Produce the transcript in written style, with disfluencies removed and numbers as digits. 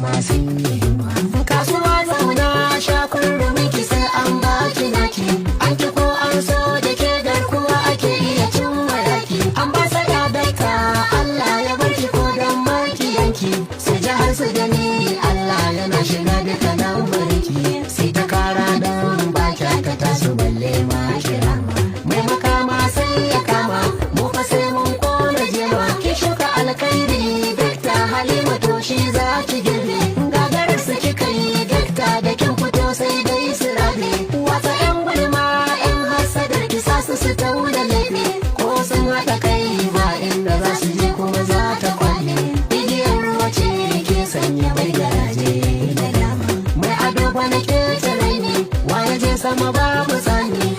Masu yi himma. Kasuwa zauna sha kurmi ki, sai an baki naki. An ki ko an so, da ke garkuwa ake iya cin wadaki. Ambassador dakta, Allah ya barki ko dan makiyanki. Su ji har su gani, Allah yana shiga duka nan barki. Sai ta kara dan baki aka tasu balle ma kira. Mai makama sai ya kama, mu fa sai mun kona jema. Ki shuka alkhairi, dakta Halima, to shi za ki girbe. Gagarar su kika yi, dakta, da kin fito sai dai su rabe. Wata yan gulma, yan hasadar ki sa su su tauna lebe. Ko sun haɗa kai, ba inda za su je kuma za ta kwalle. Igiyar ruwa ce ke sanya mai garaje da dama. Mai ado bana ke ne, waye je sama babu tsani.